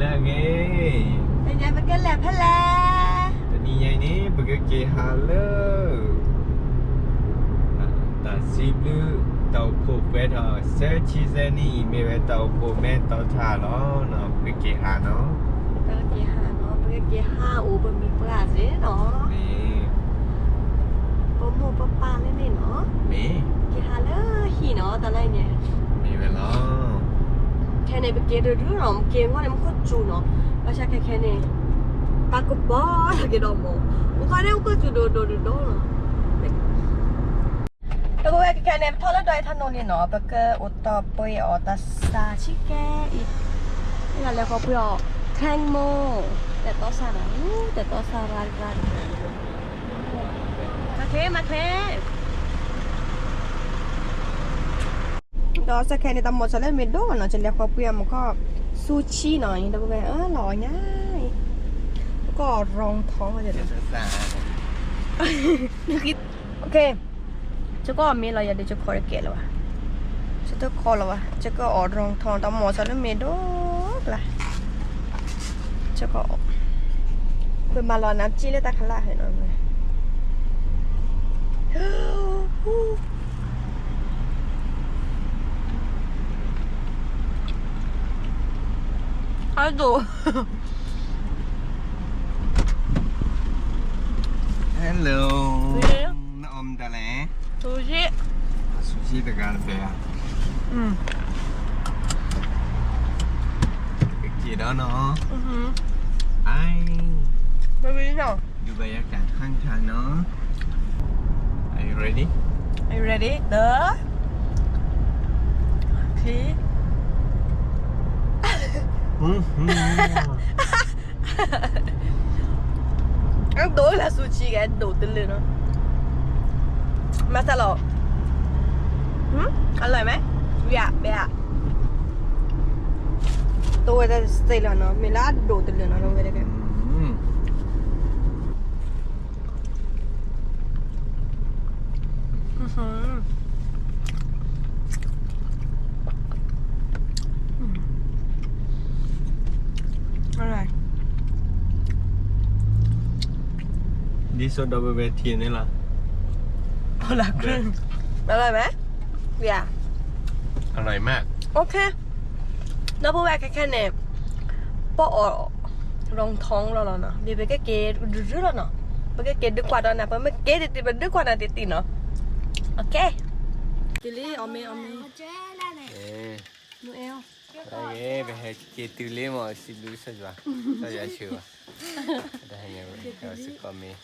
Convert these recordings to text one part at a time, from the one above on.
လၢအဂ့ၤ, တနံၤညါပကလဲၤဖဲလဲၣ်, တနံၤညါအံၤန့ၣ် ပကက့ၤဟးလၢ တၢ်စံးဘျုး တၢ်အိၣ်ဖှိၣ်ပှဲၤထီၣ် သၢဆံသၢနံၣ်အံၤ မ့ၢ်ဝဲတၢ်အိၣ်ဖှိၣ်မဲထီၣ်ထးလီၤ. ပကက့ၤဟးနီၤ, ပကက့ၤဟးနီၤ, ပကက့ၤဟးအိၣ်ပမိၢ်ပှၢ်စ့ၢ်နီၤ, ပမိၢ်ပပၢ်လၢန့ၣ်နီၤ, မ့ၢ်က့ၤဟးလၢဟံၣ်နီၤ တၢ်လၢန့ၣ်, မ့ၢ်ဝဲလီၤ. ခဲန့ၣ် ပက့ၤတဒုနီၤ, ပက့ၤမ့ၢ်န့ၣ် မူခိၣ်စူၤနီၤ, ဘၣ်ဆၣ်ခဲခဲန့ၣ် တၢ်ကပီၤတၢ်က့ၤဒီးမ့ၢ် ပခီန့ၣ် မူခိၣ်စူၤဒိၣ်ဒိၣ်ဒိၣ်ဒိၣ်နီၤ. ဒီပုၢ်ဝဲၢ်ခဲခဲန့ၣ် ပထီၣ်လၢဒွဲၣ်ထးနိန့ၣ်နီၤ, ပကအိၣ်တီၢ်ပှ့ၤအီၣ်တၢ်ဆါဆံကဲအံၤ, လဲၤဃီၤပှ့ၤအီၣ် ခဲမီ, တဲတီစၢ်နီၤ, တဲတီစၢ်ရၣ်ရၣ်, မၤချ့ မၤချ့. ဒီးစဲခဲန့ၣ် တၢ်မီၢ်ဆီလၢမ့ၢ်ဒိၣ်နီၤ, ယလဲၤဃီၤပှ့ၤအီၣ်မ့ၢ်ခီ ဆူၣ်ဆံနီၤ, ဒီပုၢ်ဝဲၢ် အလီၤအီၣ်ညါအံၤ, ပကအီၣ်ရီထီၣ်, ယကကအီၣ်မ့ၢ်လီၤယၤဒီး ယခီၣ်တကဲလၢၤဘၣ်, ယတခီလၢၤဘၣ်, ယကအီၣ်ရီထီၣ် တၢ်မီၢ်ဆီလၢမ့ၢ်ဒိၣ်ကျါ, ယကအီၣ်, ပမၤလီၤနၤစ့လၢတၢ်ခလၢ်ဟဲနီၤ. Hello, နအီၣ်မတၤလဲၣ်, ဆူၣ်ဆံ, ဆူၣ်ဆံတဂၤတဖဲဧါ, ကက့ၤဒီးနီၤ, အိုင်, ဒူဘၣ်ယၤကၤ ข้างทางเนาะ. Are you ready? Are you ready? ဒီး အဒိၣ်လၢဆူၣ်ဆံကဲ ဒိၣ်တလၢနီၤ, မၤစၢ်လီၤ, အလီၤမဲ, ဝံၤဧါ, ဘဲဧါ, တိဝဲတစ့လီၤနီၤ, မ့ၢ်လၢအဒိၣ်တလၢနီၤ, ဝဲတကဲ ဒီးဒီပုၢ်ဝဲၢ်ထံၣ်န့ၣ်လီၤ, အလီၤမဲ, ဝံၤဧါ, အလီၤမဲ, ဒီပုၢ်ဝဲၢ်ခဲခဲန့ၣ် ပအီၣ် ရီထီၣ်လီၤလီၤနီၤ, ဒ်ပကက့ၤဒုးဒုးလီၤနီၤ, ပကက့ၤဒုးကွၢ်ဒီးနၤ, ပမ့ၢ်က့ၤတတံၤ ပဒုးကွၢ်နၤတတံၤနီၤ, အကဲ, တုၤလံ အီၣ်မ့ၤအီၣ်မ့ၤ, နအဲၣ်, ပဟဲက့ၤတုၤလံမ့ၢ် စံးဘျုးစီၤယွၤ, စီၤယွၤဆှၢဘၣ်, တၢ်ဟဲညါဝဲ က့ၤတုၤလံ, စ့ၢ်ကီးမ့ၢ်,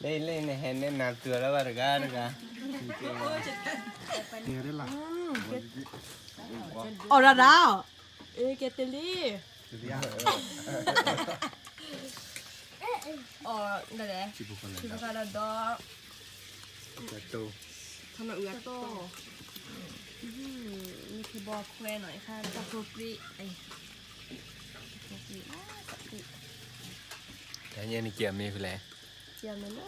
လၢလၢနဟဲနဲၣ်နၤတုၤလီၤဘၣ်တဂၤတဂၤ, အီၣ်ဒၣ်ဒၣ်, က့ၤတုၤလံ. အီၣ်ဒၣ်လဲၣ်, ထံဖိကီၢ်ဒီးဒီး, ထီၣ်နအုၣ်အတီၢ်, မ့ၢ်ခ့ဘီခွဲနီၤ, အခါတၢ်ဖိပြံ, တၢ်ညါန့ၣ်က့ၤအမ့ၢ်ဖဲလဲၣ်, က့ၤအမ့ၢ်လၢ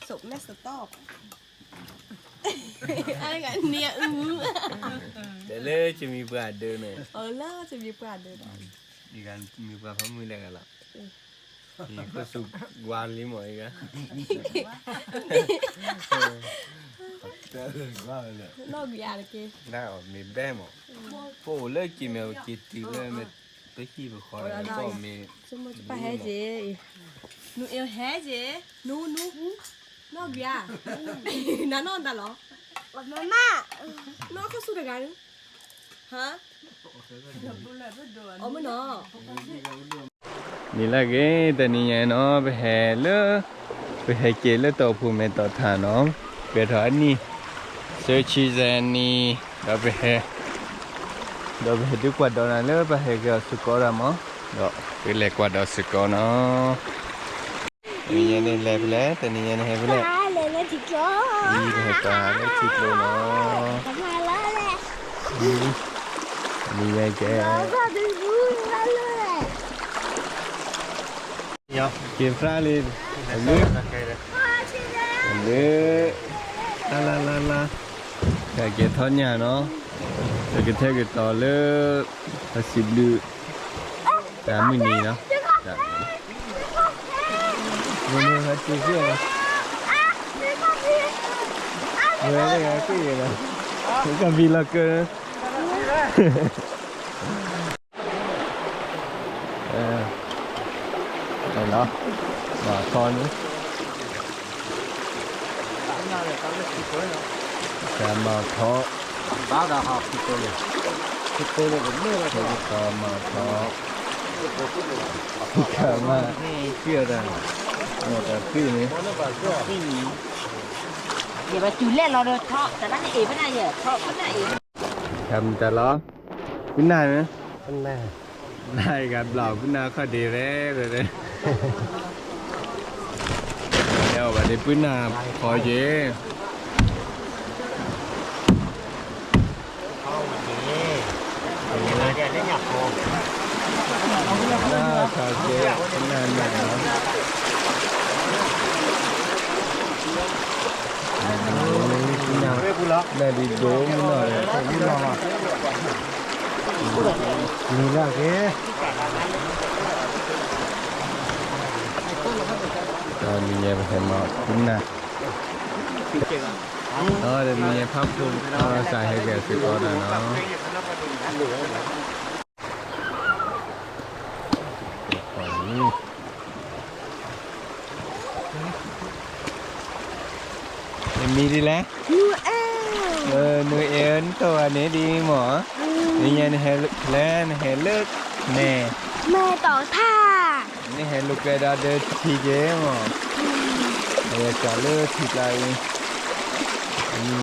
စိးမဲစိးတီ, အန့ၣ်အုၣ်, တဲလၢကမံၤပှၢ်ဒၢန့ၣ်, အလၢကမံၤပှၢ်ဒၢဒီး, မံၤပှၢ်ဖးမုၢ်လဲၣ်ဂၤလီၤ, မံၤခိၣ်ဆူၣ်ဝါလံမ့ၢ်အံၤဂၤ, နီၢ်ဂံၢ်အါတက့ၢ်, မ့ၢ်ဘဲမ့ၢ်, ပအိၣ်လၢက့ၤမ့ၢ်အိၣ်က့ၤတုၤလၢမ့ၢ်ပဟံၣ်ပဃီဒီး ပအီၣ်မ့ၤ, ပဟဲက့ၤ, နူအ့ဟဲက့ၤ, နူနူ, နီၢ်ဂံၢ်ဧါ, နၤနီၢ်တၢ်လီၤ, နီၢ်ခိၣ်ဆူၣ်တဂၤ, ဟါ, အီၣ်မ့ၤနီၤ. န့ၣ်လၢအဂ့ၤ တနံၤညါနီၤ ပဟဲလၢ ပဟဲက့ၤလၢတၢ်အိၣ်ဖှိၣ်မဲာ်တီၢ်ထၣ်နီၤ ပှဲၤထီၣ်အနံၣ် သၢဆံသၢနံၣ် ဒီးပဟဲ ဒီးပဟဲဒုးကွၢ်ဒီးနၤလၢပဟဲက့ၤအီၤစ့ၢ်ကီးဒၣ်မး ဒီးပလဲၤကွၢ်ဒီးစ့ၢ်ကီးနီၤ တနံၤညါန့ၣ်လဲၤဖဲလဲၣ် တနံၤညါန့ၣ်ဟဲဖဲလဲၣ် ပဟဲပာ်လၢထံကျိနီၤ တနံၤညါကဲ က့ၤဖျါလံ အမုၢ် အမုၢ် လၢ လၢ လၢ လၢ ကကဲထီၣ်ညၣ်နီၤ ပကထဲကတီၤလၢ ပစံးဘျုး တၢ်မုၢ်နံၤလီၤ, မုၢ်နံၤဟဲတုၤက့ၤလီၤ, ဝဲလၢဂၤက့ၤလီၤ, ကဘံလီၤကၢ, အဲလီၤ, မၤထီန့ၣ်, တၢ်မၤထီ, ဘၣ်ဒၣ်ဟီၣ်ခိၣ်, ခိၣ်မၤထီ, ကမၤ, ကၢ်ဒၣ်, မ့ၢ်တၢ်သ့န့ၣ်, ယဘၣ်တူၢ်လဲၣ်လီၤဒီးထီ, တၢ်လၢနအ့ၣ်ဖဲနၤယဲ, ထီဖဲနၤအ့ၣ်, တၢ်မတၤလီၤ, ပုၢ်နၢ်န့ၣ်, နဂၤဘျီ ပုၢ်နၢ်ခီၣ်ဒ့ရဲၣ်, အဝဲဒၣ်ပုၢ်နၢ်ဖီယဲၢ် နၢ်ခါကဲ, နၢ်နၢ်လီၤ, နၢ်ဒံးဒိမုၢ်နီၢ်လီၤ, မုၢ်နီၢ်လီၤ, မုၢ်နီၢ်ကဲ, ဒီးမံၤညဲပဟဲမၤပုၢ်နၢ်, ဒီးမံၤညဲဖးဖှိၣ်, စးဟဲက့ၤစ့ၢ်ကီးတၢ်နီၤ. နမံၤဒ်လဲၣ်, နအဲၣ်နတိၢ်ဂၤန့ၣ်ဒ်မ့ၢ်, နညါနဟဲလၢ, နဟဲလၢ, မဲာ်, မဲာ်တီၤထၣ်, နဟဲလိာ်ကွဲဒီးဒၢထံက့မ့ၢ်, နဟဲစးလၢထံကျါအံၤ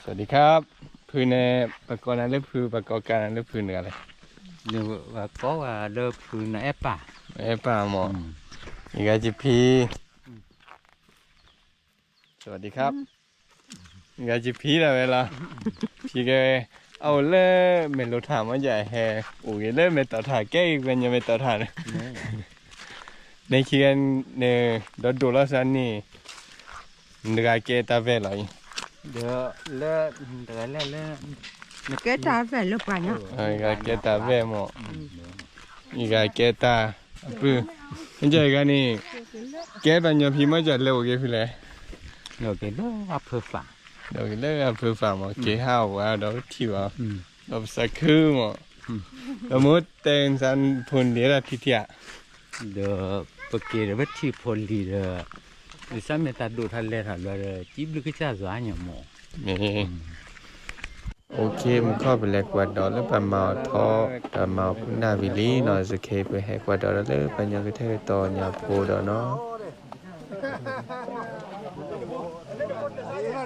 สวัสดีครับ, ဖုန့ၣ် ပကိးနၤလၢဖု ပကိးကးနၤလၢဖုန့ၣ်ဂၤလဲၣ်, ပကိးဝဲလၢဖုန့ၣ်အဲၣ်ပၢ်, အဲၣ်ပၢ်မ့ၢ်, ယဂၤကဖံ, สวัสดีครับ, ယဂၤကဖံဒၣ်ဝဲလီၤ, ဖံကဲ, အအိၣ်လၢမဲာ်လိၤထၣ်မ့ၢ်ယဟဲ, အိၣ်ဂ့ၤလၢမဲာ်တီၤထၣ် ကဲဂ့ၤကွဲညါမဲာ်တီၤထၣ်န့ၣ် န့ၣ်ခံဂၤန့ၣ် ဒီးဒိၣ်လီၤစ့ၢ်န့ၣ်, နတဂၤကဲတၢ်ဝဲၢ်လီၤအံၤ, ဒီးလၢ, တဂၤလဲၣ်လၢ, နကဲတၢ်ဝဲၢ်လၢပှၤညီ, ဂၤကဲတၢ်ဝဲၢ်မ့ၢ်, ယဂၤကဲတၢ်အပုၢ်, မ့ၢ်ယဂၤန့ၣ်, ကဲပှၤညီဖံမ့ၢ်ယလဲၤအိၣ်က့ၤဖဲလဲၣ်, ဒီးက့ၤလၢအဖၢဖး, ဒီးက့ၤလၢအဖၢဖးမ့ၢ် က့ၤဟးဝဲဒီးထံၣ်ဘၣ်, ဒီးပစးခုမ့ၢ်, ဒီးမ့ၢ်တဲနစးဖိလံၤဒၣ်ထံထံၣ်ဧါ, ဒီးပက့ၤဒီးပထံၣ်ဖိလံၤဒီး, ဒ်ဆၣ်မ့ၢ်တၢ်ဒိၣ်ထီၣ်လဲၤထီၣ်ဘျီဒီး ကံဘျုးကစၢ်စွၤညါမ့ၢ်, မ့ၢ်, အိၣ်ခ့ မုၢ်ခီၣ်ပလဲၤကွၢ်ဒီးလၢပှၤမၤအီၤထီ, ပှၤမၤအီၤပုၢ်နၢ်ဝံၤလံနီၤ, စခ့ပဟဲကွၢ်ဒီးလၢပှၤကညီကထဲကတီၤညါဖိဒီးနီၤ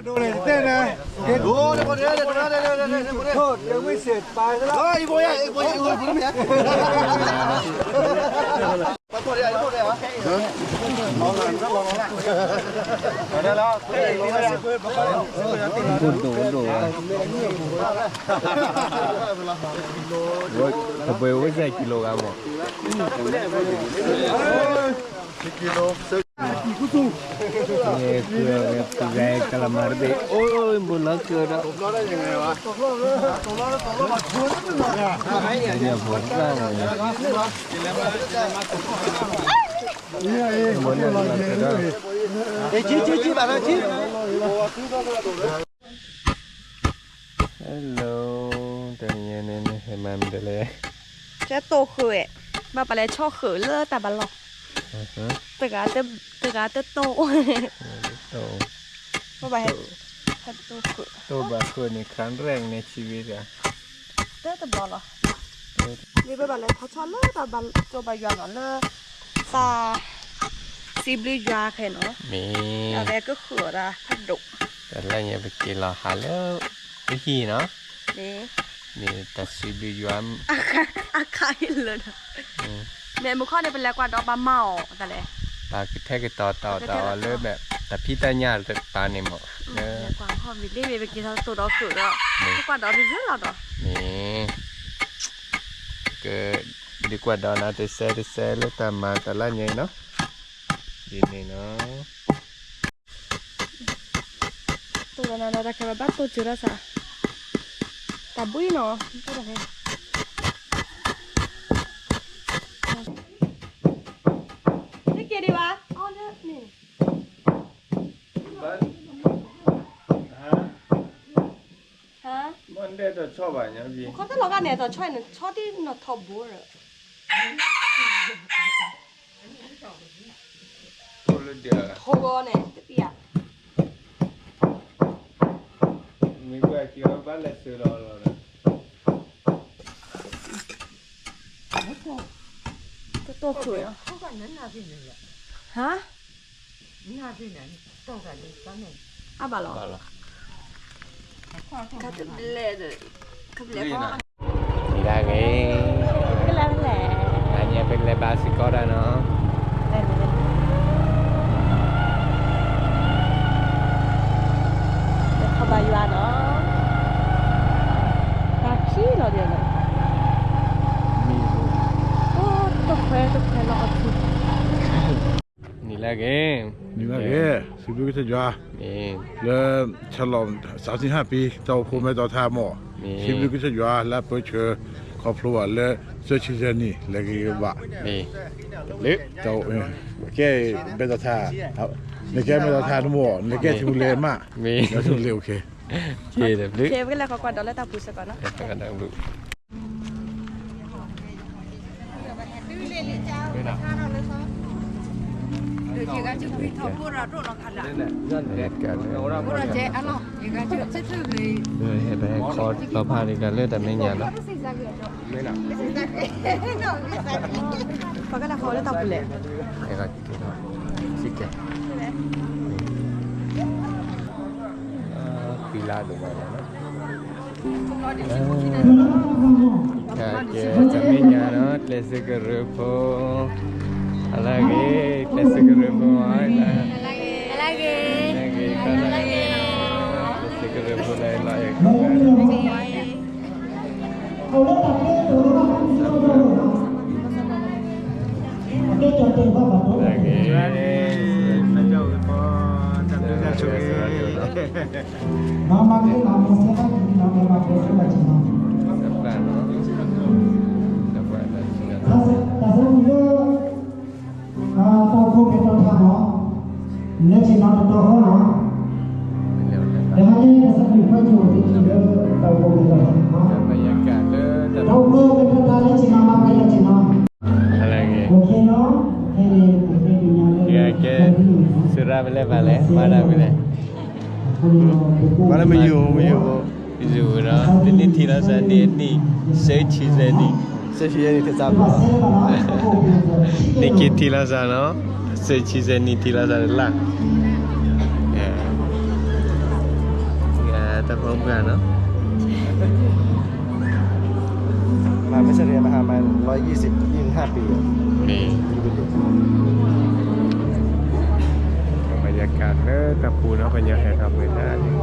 ဒိၣ်ဒိၣ်ဝဲ, ပဝဲအိၣ်စဲကံလိဂၤမ့ၢ်, ကလမၤတဘ့ၣ်, အိၣ်အိၣ် ဘူးလီၤကၢဒီး, ညၣ်ဖိကျၢၢ်မ့ၢ်, မ့ၢ်လီၤကၢဒီး, Hello, တနံၤညါန့ၣ် နဟဲမၤမနုၤလဲၣ်, ကဲတိၢ်ဃုာ်ဝဲ, ဘၣ်ပှၤလဲၤဆီၣ်ဃုာ်လၢတၢ်ဘၣ်လီၢ်, တဂၤတတိၢ်, ဘၣ်ပှၤဟဲ, တိၢ်ဘၣ်ဃုာ်န့ၣ် ครั้งแรกในชีวิต ဧါ, တၢ်တဘျီလီၤ, မ့ၢ်ဘၣ်လဲၤထီၣ်ဆီၣ်လၢတၢ်ဘၣ်ကၠိဘၣ်ယွၤနီၤ လၢ တၢ် စံးဘျုးယွၤခဲနီၤ, မ့ၢ် အဝဲကဃုာ်အီၤဒၣ်ဖးဒိၣ်, တၢ်လၢညါပက့ၤလီၤဟးလၢ ပဟံၣ်နီၤ, မ့ၢ် မ့ၢ်တၢ်စံးဘျုးယွၤ, အခါအံၤလၢာ်ဒီး, မ့ၢ်မုၢ်ခီၣ်န့ၣ် ပလဲၤကွၢ်ဒီးပှၤမၤအီၤတၢ်လဲၣ်, ပှၤကထဲကတီၤတၢ်အီၣ်တၢ်အီလၢ တၢ်ဖံးတၢ်ညၣ်တပၤန့ၣ်မ့ၢ်, လဲၤကွၢ်ခီၣ်မ့ၢ်လံ မ့ၢ်ပက့ၤထီၣ်သိးဒီးဃုာ်ဒီး, ကွၢ်ဒီးတလၢလီၤဒီး, မ့ၢ် က ဒုးကွၢ်ဒီးနၤတစဲးတစဲးလၢတၢ်မၤတၢ်လၢညါအံၤနီၤ, ဒ်န့ၣ်နီၤ, တိၢ်ဒီးနၤဒီးတၢ်ခဲဘၣ်တိၢ်စၢၤတၢ်ဆါ, တၢ်ဘှံးနီၤ, တိၢ်ဒီးခဲ တၢ် Monday တဆီၣ်ဘၣ်ညါဖံ, ခီတလီၤဂာ်န့ၣ် တဆီၣ်န့ၣ် ဆီၣ်တံၢ်နီၢ်ထီဘိဒီး, ထိၣ်လၢဒၢး, ထိၣ်ဂီၤန့ၣ် တသံဧါ, မ့ၢ်ကွၢ်က့ၤအီၤဘၣ်လဲၤစၢၤလီၤလီၤဒီး, တတိၢ်ခိၣ်, ဟါ, အါဘၣ်လီၤ, တဘျဲၣ်, တဘျဲၣ်, ဒၣ်ဂ့ၤ, ကလဲၤ, အညါပလဲၤဘါစ့ၢ်ကီးတၢ်နီၤ, လဲၤခီဘါယွၤနီၤ, တၢ်ခံလီၤဒ်န့ၣ်, အိၣ်တခွဲတခွဲလီၤအီၣ်ထူ နံၤလၢအဂ့ၤ, နံၤလၢအဂ့ၤ, စံးဘျုးကစၢ်ယွၤ, လၢ ဆဲးလီၤ သၢဆံဟါပံ, တၢ်အိၣ်ဖှိၣ်မဲာ်တီၤထါမး, စံးဘျုးကစၢ်ယွၤလၢအပၢဆှၢ, ခီဖျိဘၣ်လၢ သၢဆံယဲၢ်နံၣ် လဲၤဂ့ၤဂ့ၤဘၣ်, ကဲ, မဲာ်တီၤထါ, နကဲမဲာ်တီၤထါတမး, နကဲထူလဲၤမး, ထူလဲၤ, ပကလဲၤဃီကွၢ်ဒီးလၢတၢ်ပူၤစ့ၢ်ကီးနီၤ ဟဲခီလီၤဖးဒံးကလၢတၢ်မဲာ်ညါနီၤ, ပှၤကလဲၤဃီလၢတၢ်ပူၤလဲၣ်, သံလါဒိၣ်မးနီၤ, ကဲတၢ်မဲာ်ညါနီၤ, ကျဲးစၢးကရၢဖိ, အလၢဂ့ၤ, ကျဲးစၢးကရၢဖိ, လၢဂ့ၤ, လၢဂ့ၤ, ကျဲးစၢးကရၢဖိလၢလီၤ, လၢဂ့ၤ, တၢ်ဖိကဲထီၣ်ထါနီၤ, လၢဆ့ၣ်နီၤတတီၤဃီနီၤ, တဟါညါ ကစၢ်ခရံာ်ဖိကအိၣ်သ့လၢတၢ်အိၣ်ဖှိၣ်ကဲထီၣ်ထါနီၤ, တၢ်ဖိကဲထီၣ်ထါလၢဆ့ၣ်နီၤ မၤပှဲၤလၢဆ့ၣ်နီၤ, ကဲ, စရၣ်ပလဲၤဘၣ်လဲၣ်, မၤတၢ်ဝံၤလဲၣ်, မၤလၢမယိာ်မယိာ် ယိာ်နီၤ, တနံၣ်ထံလီၤစၢ်န့ၣ် နံၣ်, စဲဆံစဲနံၣ်, စဲဆံစဲနံၣ်တစးဘၣ်, နံၣ်က့ထံလီၤစၢ်နီၤ, စဲဆံစဲနံၣ်ထံလီၤစၢ်လၢ်, တၢ်ဖိပှၢ်နီၤ မဟါမဟါ ร้อยยี่สิบ ยี่สิบห้าปี ဘรรยากาศလၢတၢ်ပူၤနီၤ ပညီဟဲထီၣ်ပှဲၤတၢ်န့ၣ် ဒီး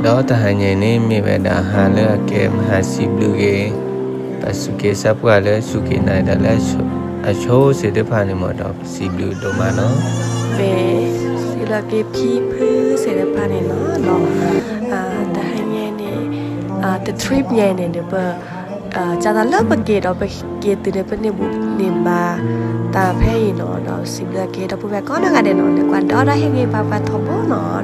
တဟါညါအံၤန့ၣ် မ့ၢ်ဝဲဒၣ်ဟါလၢအကဲမဟါစံးဘျုးက့ၤ ပှၤစူၢ်က့ၤသးပှၢ်လၢစူၢ်က့ၤနာ်ဒီးလၢ အဆိစ့ၢ်တဖၣ်န့ၣ်မ့ၢ်ဒီး ပစံးဘျုးဒိၣ်မးနီၤ မ့ၢ်စံးဘျုးက့ၤဖံဖုစ့ၢ်တဖၣ်န့ၣ်လီၤ. တဟါညါန့ၣ် တ trip ညါန့ၣ်ဒီး ပ ကၢ်သးလၢပက့ၤဒီးပက့ၤတုၤန့ၣ် ပန့ၢ်ဘူၣ်န့ၢ်ဘါသးဖဲအံၤနီၤ ဒီးစံးဘျုးက့ၤဒီပုၢ်ဝဲၢ်ကိးနီၢ်ဂၤဒဲးနီၤ လၢကွၢ်ဒီးတၢ်ဟ့ၣ်ဂံၢ်ဘါပှၤထီဘိနီၤ ဒီး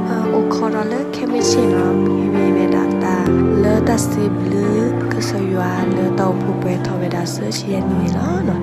အိၣ်ခိးဒီးလၢခဲမုၢ်ဆ့ၣ်နီၤ ဟ့ၣ်ဂံၢ်ဝဲဒၣ်တၢ်လၢတၢ်စံးဘျုးကစၢ်ယွၤလၢတၢ်အိၣ်ဖှိၣ်ပှဲၤထီၣ်ဝဲဒၣ်သၢဆံယဲၢ်နံၣ်န့ၣ်လီၤ.